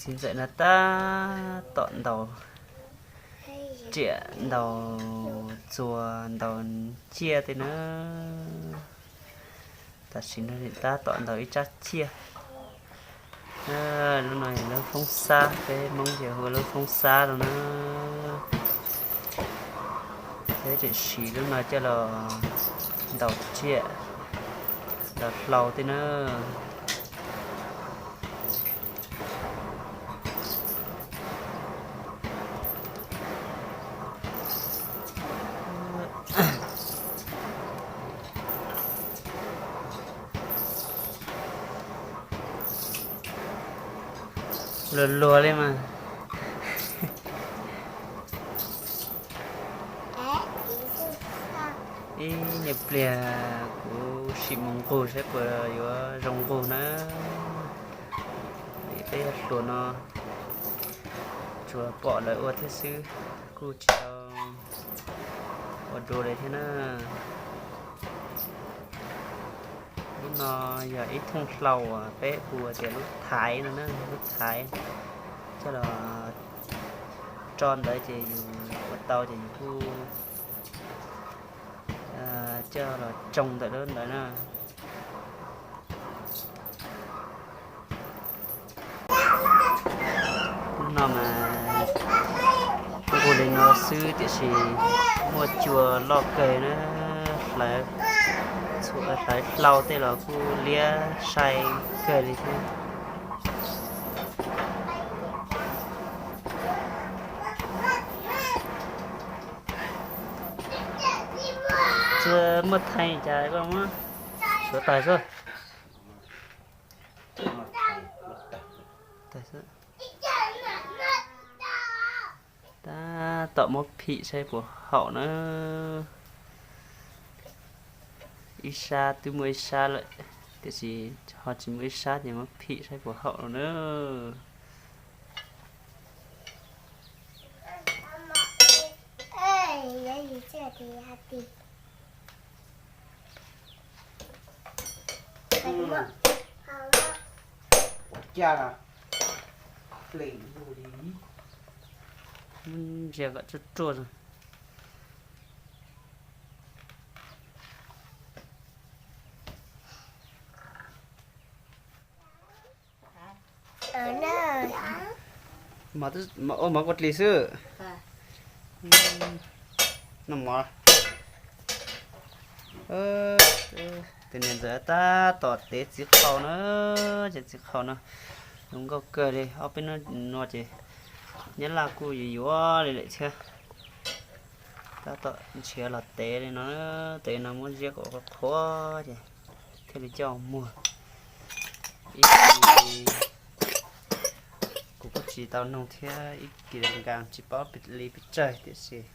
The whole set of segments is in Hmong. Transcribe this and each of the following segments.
Txiv ntxawm no tab tom ntaus riam, ntaus txuas, ntaus ciaj tej na. Tam sim no tab tom ntaus ib tsab ciaj. Lub no yog lub foob xab, peb Hmoob ces hu lub foob xab no na. Peb tseem siv lub no coj los ntaus riam, ntaus hlau tej na. Luag luag li mas. Ib nyuag pliag kuv sim mus nqug saib puas yuav zoo nqug na. Peb yog hluas no tsuas pom lawv ua thiab xwb, kuj tsis tau ua dua li thiab na. Lub no yog ib thooj hlau uas peb hu tias lub thaiv no na, lub thaiv coj los tso ntawd ces yus ua tau ces yus kuj coj los tsoo ntawm lub ntawd na. Lub no mas kuj hu li no xwb tiam sis muaj cua loj kawg na, hlawv hlau tej los kuj liab sai kawg li thiab. Tsis muaj thaij cas koj muab suav tag xwb. Tab tom muab phim saib puas haum na. Ib sab twb muaj ib sab lawm, tiam sis ho tsis muaj ib sab ces muab phim saib puas haum no na. Ntsia kom ruaj ruaj. Ua mov kua dlis xwb. Noj mov. Tus niam ntxawm tab tom tev txiv qau na, ces txiv qau no zoo nkauj kawg li. Ob peb hnub no ces nyab laj kuj yuav yuav li lawm thiab. Tab tom nrhiav los tev li no, tev no muab ziab kom qhuav qhuav ces thiaj li coj muag. Ib, kuv kuj tsis tau nug thiab, ib kis li nkas tsis paub li pes tsawg tiam sis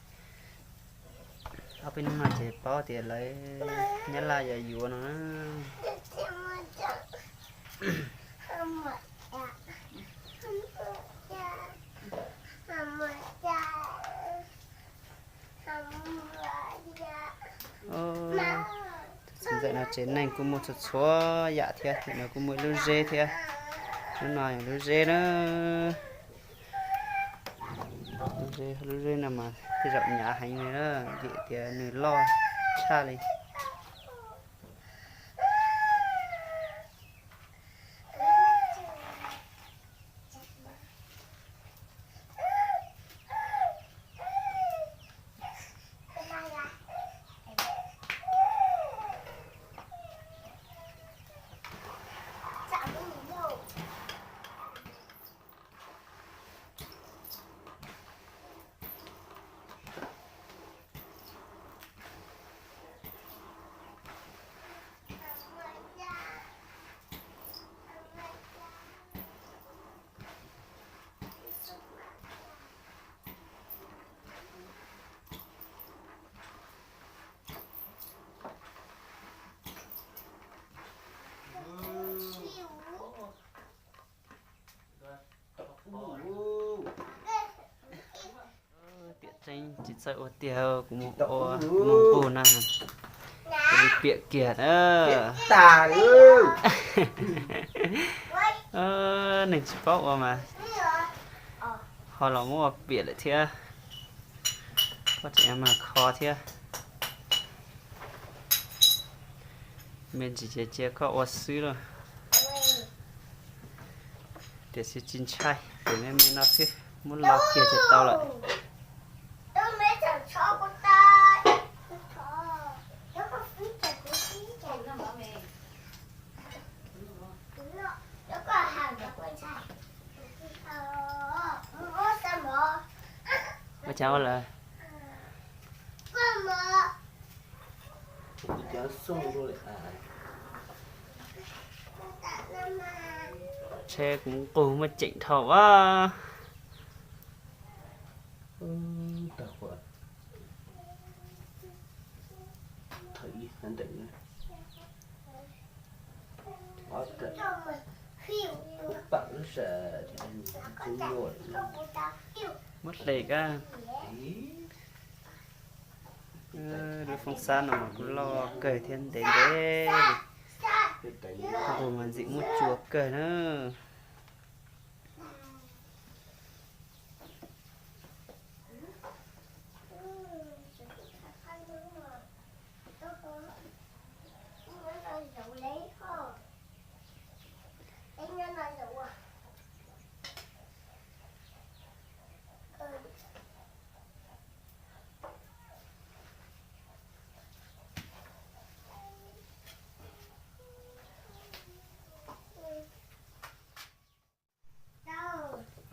ob peb hnub no ces paub tias lawv nyab laj yuav yuav no na. Txiv ntxawm no tsev neeg kuj muaj txhua txhua yam thiab, no kuj muaj ib lub zeb thiab. Lub no yog lub zeb na. Lub zeb, lub zeb no mas tej zaum hnyav heev li na, vim tias nws loj tshaj li. Tiam tseeb tsis txawj ua tiag, kuv mus ua, kuv mus nqug na, kuv li piam kiag na. Neeg tsis paub ua mas Kho los muab ua piam lawm thiab. Koj tseem mas kho thiab. Me ntsis ces cia koj ua xwb lauj. Tiam sis tsis ntshai, piam me me no xwb, muab lo kiag ces tau lawm. Ua cas ua lawm? Tsheb kuv nqug muaj ceem dhau a. Muab hle kab. Lub foob xab no mas kuj loj kawg thiab ntev ntev li. Nqus mas ntxim muaj cua kawg na.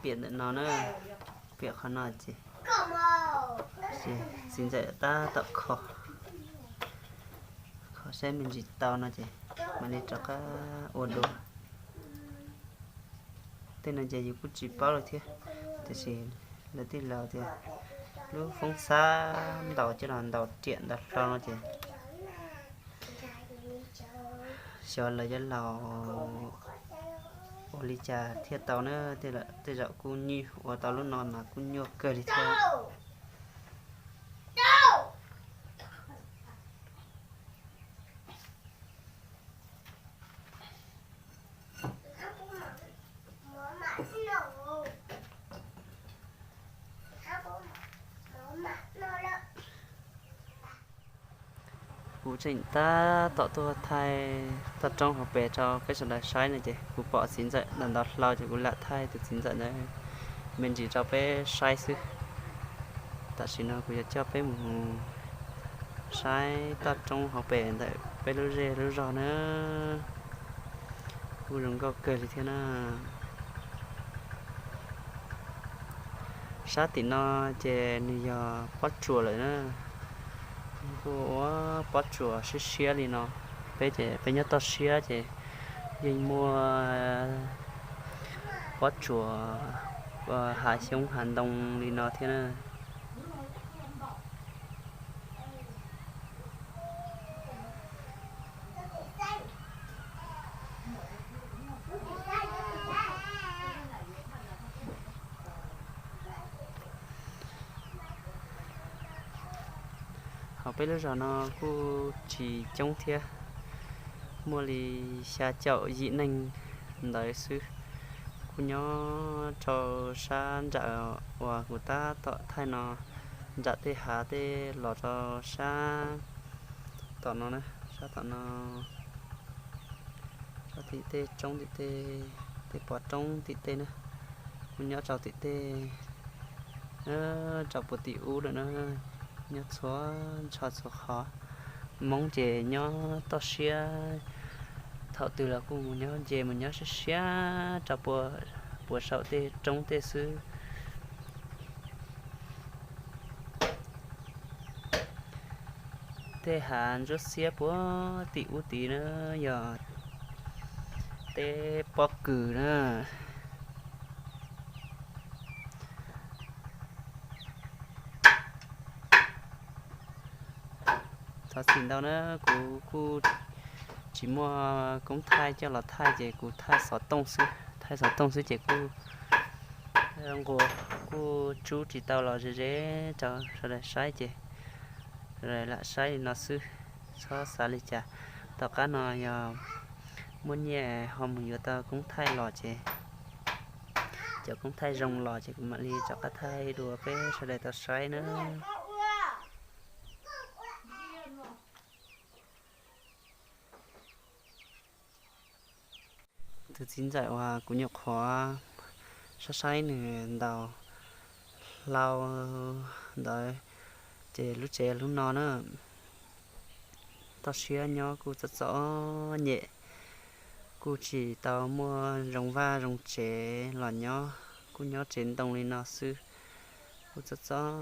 Piam ntawm no na, piam qhov no ces txiv ntxawm tab tom kho, kho saib me ntsis tau no ces mam li rov qab ua dua. Tej no ces yus kuj tsis paub lawm thiab, tiam sis lawv tij laug tias lub foob xab ntaus coj los ntaus riam ntaus hlau no ces xyov lawv yuav laus ua li cas thiaj tau na. Tej zaum kuj nyuaj, ua tau lub no mas kuj nyuaj kawg li thiab. Kuv tseem tab tom tuaj thaij toj roob hauv pes rau peb sawv daws saib no ces kuv pom txiv ntxawm ntawm ntawd hlau ces kuv lam thaij tus txiv ntxawm ntawd me ntsis rau peb saib xwb. Tam sim no kuv yuav coj peb mus saib toj roob hauv pes ntawm peb lub zej lub zog na. Kuj zoo nkauj kawg li thiab na. Sab tim no ces nws yog pob tsuas lawm na. Kuj ua pob tsuas siab siab li no. Peb ces peb nyob toj siab ces yeej muaj pob tsuas hav xyoob hav ntoo li no thiab na. Hauv peb lub zos no kuj tsis coob thiab, muaj li xya caum yim neeg ntawd xwb. Kuj nyob rau sab nram uas kuv tab tom thaij no, nram tej hav tej los rau sab tom no na, sab tom no, sab tim tej roob tim tej, tej pov roob tim tej na, kuj nyob rau tim tej, rau puag tim ub lawm na, nyob txhua ntsho txhua qhov. Hmoob ces nyob toj siab, thaum twg los kuj mus nyob nce mus nyob siab siab rau puag saum tej roob tej xwb. Tej hav ntsuab xiab puag tim ub tid na yog teb pob kws na. Thov txim ntau na, kuv kuj tsis muaj koob thaij coj los thaij ces kuv thaij xov tooj xwb, thaij xov tooj xwb ces kuj nquas, kuj tsub tsis tau los ze ze rau sawv daws saib ces sawv daws lam saib li no xwb, txhob xav li cas. Tom qab no yog muaj nyiaj ho mus yuav tau koob thaij los ces Cov koob thaij zoo los ces kuv mam li rov qab thaij dua peb sawv daws tau saib na. Tus txiv ntxawm uas kuv nyuam qhuav saib saib nws ntaus hlau ntawd, ces lub tsev lub no na, toj siab nyob kuj txom txom nyem, kuj tsis tau muaj zoo vaj zoo tsev los nyob, kuj nyob tsev ntoo li no xwb, kuj txom txom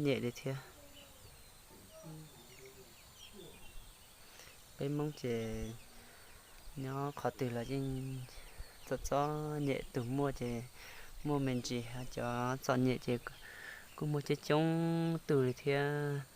nyem li thiab. Peb Hmoob ces nyob qhov twg los yeej txom txom nyem, tus muaj ces muaj me ntsis, cov txom nyem ces kuj muaj coob coob tug li thiab.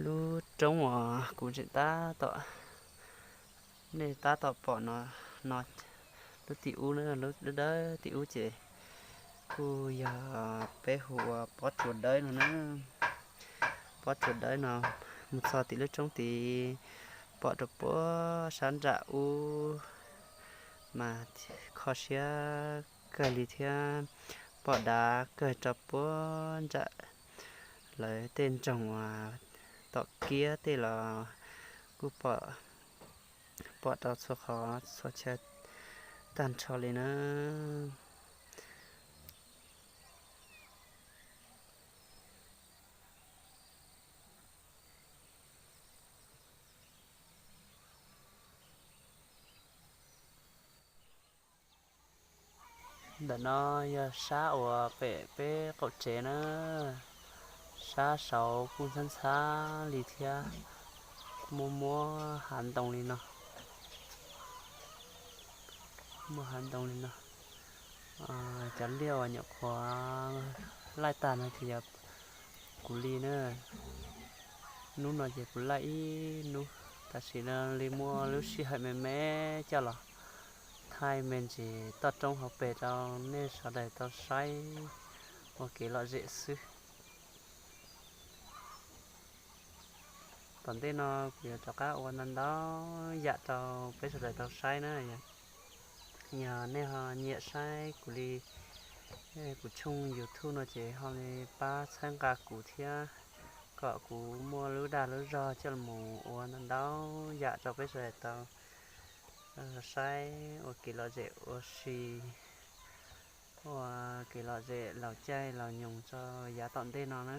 Lub roob uas kuv tseem tab tom, nej tab tom pom no, no lub tim ub na, lub dawb tim ub ces kuj yog peb hu ua pob tsuas dawb no na. Pob tsuas dawb no mus txog tim lub roob tid, pom rau puag sab nram ub mas kho siab kawg li thiab, pom dav kawg rau puag nram lawv tej nroog uas tom kiab tej los kuj pom, pom rau txhua qhov txhua chaw tag nrho li na. Ntawm no yog sab uas pem peb qaum tsev na, sab saud kuj ntxhab ntxhab li thiab, muaj muaj hav ntoo li no, muaj hav ntoo li no. Cov liaj uas nyuam qhuav laij tag no ces yog kuv li na. Hnub no ces kuv laij ib hnub, tam sim no li muaj lub sij hawm me me coj los thaij me ntsis toj roob hauv pes rau nej sawv daws tau saib ua kev lom zem xwb. Tom ntej no kuv yuav rov qab ua ntau ntau yam rau peb sawv daws tau saib na. Yog nej ho nyiam saib kuv li, kuv tshooj YouTube no ces ho li pab txhawb nqa kuv thiab, kom kuv muaj lub dag lub zog coj los mus ua ntau ntau yam rau peb sawv daws tau saib ua kev lom zem ua si, ua kev lom zem laus caij laus nyoog rau yav tom ntej no na.